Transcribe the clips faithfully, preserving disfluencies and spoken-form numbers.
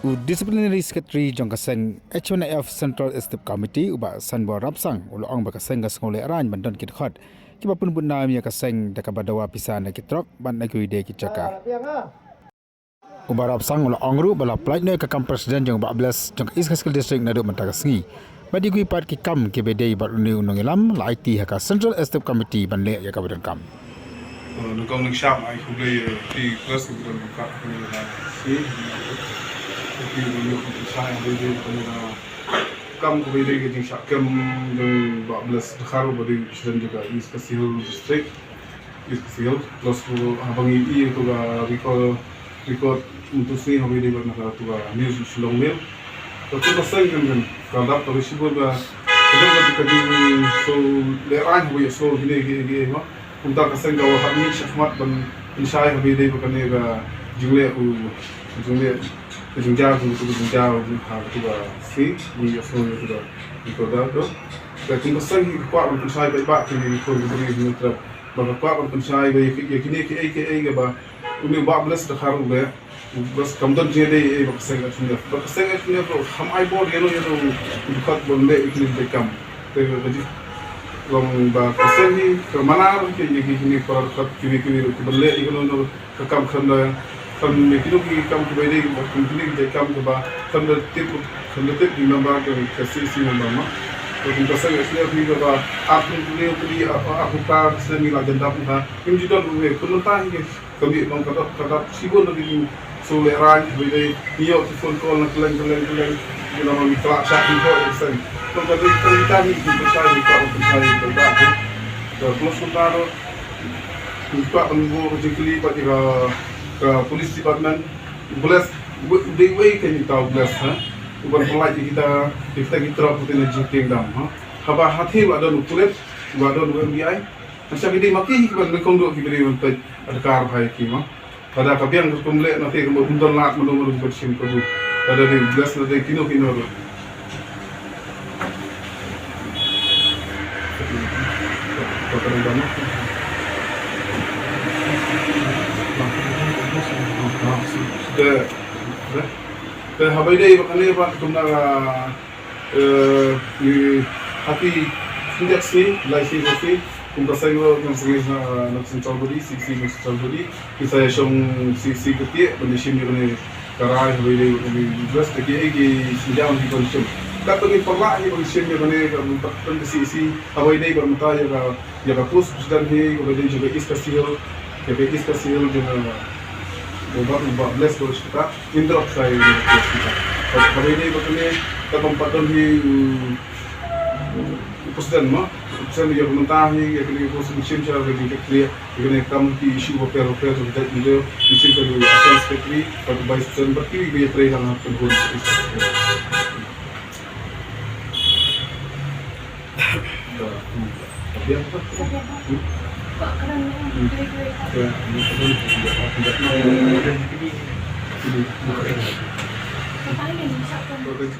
U Disciplinary Secretary jong ka seng H Y N A F Central Executive Committee, u Bah Sanbor Rapsang, u la ong ba ka seng ka sngew lehraiñ ban don ki dkhot kiba pynbud nam ïa ka seng da kaba dawa pisa na ki trok bad na kiwei de ki jaka. U Bah Rapsang u la ong ruh ba la pynlait noh ïa ka kam president jong u Bah Bless jong ka East Khasi Hills District naduh mynta ka sngi. Bad ïa kiwei pat ki kam kiba dei bad une u nongïalam la aiti ha ka Central Executive Committee ban leh ïa kaba donkam. Nyngkong nyngshap ai khublei ïa phi press kiba don ryngkat ha kane ka sngi. Phi ban ïoh pynshai ha kane ka kam kaba dei ka jingshah kem jong Bah Bless Dkhar uba dei u president jong ka East Khasi Hills District. East Khasi Hills, plus ruh haba ngi ïohi ïa katu ka record, record mynta ka sngi haba ïadei bad na katu ka news Shillong Mail. Katu ka seng kan kan ka dap ka shibun ka, ka dap ka, ka jingsngew lehraiñ haba ïa sngew kine ki, ki, ki, ma. Kumta ka seng ka wan hap ngi shakhmat ban pynshai haba ïadei bad kane ka jingleh u, jingleh ka jingjar, katu ka jingjar ha katu ka sngi, ban ïa sngew ïa katu ka, ïa katu ka dap tu. Ka kum ka seng hi ka kwah ban pynshai paidbah kine ki khun ki briew ki trep. Ba ka kwah ban pynshai ba ïa ki, ïa kine kiei kiei kaba une u Bah Bless Dkhar u leh, u Bless kam don jingïadei ei ei bad ka seng H Y N A F. Bad ka seng H Y N A F ruh kam ai bor ïano ïano u dkhot ban leh ïa kine ki kam. Te ka jingong ba ka seng hi ka manar ïa ki, ïa ki kine para dkhot kiwei kiwei ruh kiban leh ïa kano kano ka kam khlem da, khlem da kino ki kam kiba dei, ba kum kine ki jait kam kiba khlem da tip, khlem da tip ki member ka, ka C C member ma. Ka kum ka seng H Y N A F hi kaba arphew hynriew tylli, ar, arphew phra snem ngi la jan dap ha. Ngim ju don ruh, kumta hi ka mih long ka dap, ka dap shibun na ki jingsngew lehraiñ, ba dei ngi ïoh ki phone call na kylleng kylleng kylleng. Ngi la ngi khlad shah ngi ïoh ïa ka seng. Long ka dei ka dei ka dei ka dei ka dei ka dei ka dei ka dei. Ka plus kumta ruh. Ngi kwah ban buh ka jingkylli bad ïa ka, ka police department, u Bless, u dei uwei ka ngi tau Bless, ha? U ban pynlait ïa kita, ïa kita ki trok, kita na jingtieng dam, ha? Haba hathi u la don u pulit, u la don u M D I. Hynrei ki dei ma ki hi kiban nyngkong duh kiba dei ban peit adkar bha ïa ki, ma. Lada ka biang ka kum leh na te ka mut ym don lad mano mano ba shim kabu. Lada dei Bless lada dei kino kino ruh. Te, te, te haba ïadei bad kane ba kumta ka Eh, ngi happy, khyndiat sngi, lai sngi ka sngi, kum ka seng ruh, kum ka seng, eh, na Central Body, C C na Central Body, ngi sa ïa shong C C ka tieh, ban ïa shim ïa kane ka rai, haba ïadei bad kane ka dress, te kiei kiei ki sienjam kiban shim. Katba ngin pyrshah ïa ban shim ïa kane ka, ban C C, haba ïadei bad mynta ïa ka, ïa ka post president hi, kaba dei jong ka East Khasi Hills, ïa ka East Khasi Hills, jong ka, jong ka, Bah Bless Dkhar. Ngin drop shuwa ïa kane ka post. Haba ïadei bad kane, ka bym pat don hi, mm, u president mo. U president ïa ka mynta hi, ïa kane ka post ngin shim shuwa ka jingkitkhlieh, ïa kane ka kam ki issue bapher bapher, ka jait ngi dei, ngin shim shuwa ka assistant secretary, bad u vice president, bad kiwei kiba ïatrei lang ha ka kynhun.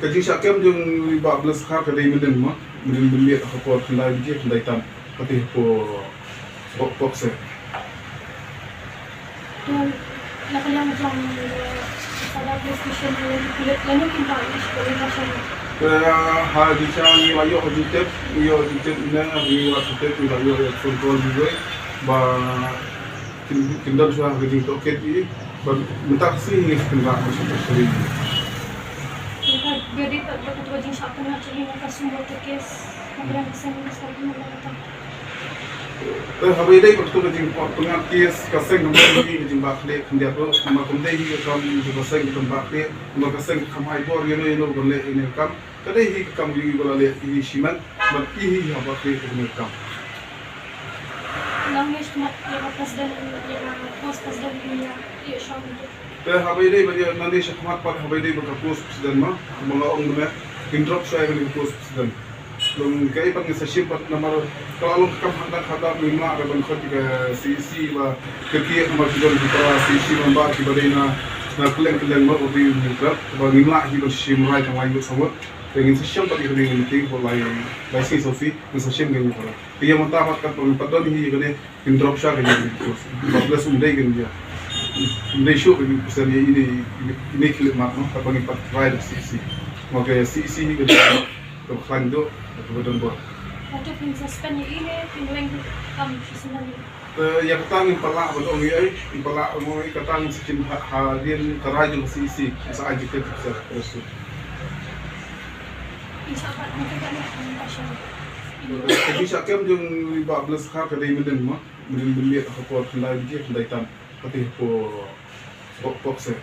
Ka jingshah kem jong u Bah Bless Dkhar ka dei mynnin mo, mynnin mynmiet ha ka por khyndai baje, khyndai tam, ka dei ha ka por pok pok seh. To, la ka liang jong, eh, Father Police Station, eh, pulit lano kin ba ish ko ka shan. Te ha jingshisha ngi la ïoh ka jingtip, ngi ïoh ka jingtip ne, ngi ïoh ka jingtip, ngi la ïoh ïa ka phone call jong ki ba kin, kin don shuwa ka jingtohkit ïa ki, ba mynta ka sngi ngi kin rah ka jingtohkit. Te ka, ka dei ka, ka, ka jingshah pynrap jong ngi ka sum ba ka case, ka brand ka seng ka seng ka mynta. Te haba ïadei bad katu ka jingpynrap case ka seng ka mut hi ka jingbakla khyndiat ruh, namar kam dei hi ka kam jong ka seng ka jingbakla, namar ka seng kam ai bor ïano ïano ban leh ïa kane ka kam, ka dei hi ka kam jong i ba la leh hi shimet, bad i hi ha bakla kane ka kam. Nang ne shmat ïa ka president, ïa ka post president ïa, ïa shong. Te haba ïadei bad ïa nane shakhmat pat haba ïadei bad ka post president ma, kumba nga ong mynne, kin drop shuwa ïa kane ka post president. Long kaei pat ngin sa shim pat namar ka la long ka kam haduh haduh ngim lah re ban khot ïa ka C E C ba ka kieh namar ki don ki para C E C member kiba dei na, na kylleng kylleng ma u ri u ri ba ngim lah hi ban shim rai tang lai ngut sa ngut. Te ngin sa shim pat ïa kane ka meeting ba lai, lai sngi sawsih ngin sa shim kane ka para. Te ïa mynta pat katba ngin pat don hi ïa kane. Kin drop shuwa ka jingkyrkhu. Ba bless um dei kin ïa. Ym dei shuh ka percent ïa ine, ine, ine ki lip mat, no, kaba ngi pat try da C E C. Mo ka C E C hi ka dei kaba khlaiñ duh, kaba don bor. Hato phin suspend ïa ine, phin weng kam shisien ïa? Eh, ïa kata ngim pat lah ban ong ei ei, ngim pat lah ban ong ei, kata ngin sa shim ha, hadien ka rai jong ka C E C, sa ai jingtip sa ka resu. Ka jingshah kem jong i Bah Blessed Khat ka dei mynnin mo, mynnin mynmiet ha ka por khyndai baje, khyndai tam. Kata hapoh Bok Bok se.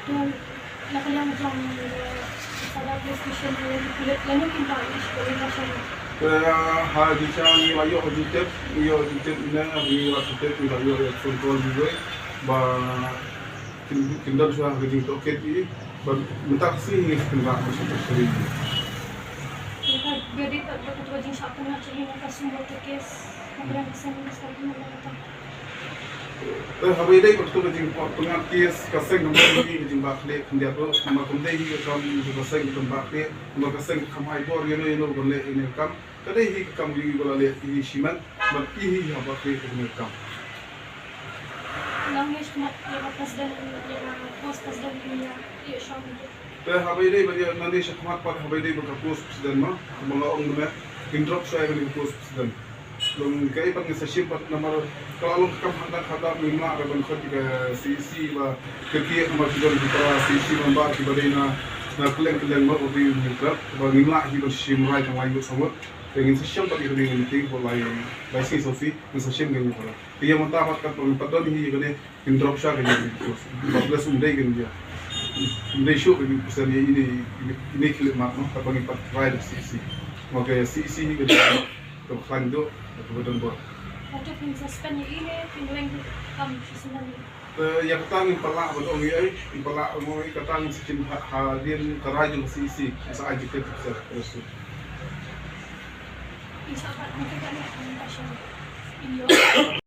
To, na ka liang jong, eh, Sada Police Station, eh, pulit lano kin ba ish ko ina sha. Eh, ha jingshisha ngi la ïoh jingtip, ngi ïoh jingtip ina, ngi la jingtip, ngi la ïoh phone call ngi wei ba kin, kin don shuwa ha ka jingtohkit i, ba mynta ka sngi ngi kynrad ba shu tohkit. Ka bedi ba, ba ka jingshah pynngad jong ngi na ka sum ba ka case, na ka liang ka sum ba ka sum ba ka Te haba ïadei bad kato ka jingpyngngad case, ka seng kam don hi ka jingbakla khyndiat ruh, namar kam dei hi ka kam jong ka seng ka jingbakla, namar ka seng kam ai bor ïano ïano ban leh ïa kane ka kam. Ka dei hi ka kam jong i ba la leh hi shimet, bad i hi ha bakla ïa kane ka kam. Nang ïa shmat ïa ka president, ïa ka post president ïa, ïa shong. Te haba ïadei bad ïa nane shakhmat pat haba ïadei bad ka post president ma, kumba nga ong mynne, ngin drop shuwa ïa kane ka post president. Long kaei pat ngin sa shim pat namar ka la long ka kam hangta hangta ngim lah re ban khot ïa ka C E C ba kyrkieh namar ki don ki para C E C member kiba dei na, na kylleng kylleng ma, u dei u Hynñiewtrep ba ngim lah hi ban shim rai tang lai ngut saw ngut. Te ngin sa shim pat ïa kane ka meeting ba lai, lai sngi sawsih ngin sa shim kane ka para. Te ïa mynta pat katba ngin pat don hi ïa kane, ngin drop shuwa kane ka post. Ba bless um dei kane ïa. Um dei shuh kane percent ïa ine, ine, ine ki lip mat, no, katba ngi pat try da C E C. Mo ka C E C hi ka dei kaba khlaiñ duh, kaba don bor. Hato phin suspend ïa ine, phin weng kam shisien ïa? Eh, ïa kata ngim pat lah ban ong ei ei, ngim pat lah ban ong ei, kata ngin sa shim ha, hadien ka rai jong ka C E C, sa ai jingtip sa ka resu. Insha Allah, mungkin kane ka shuwa.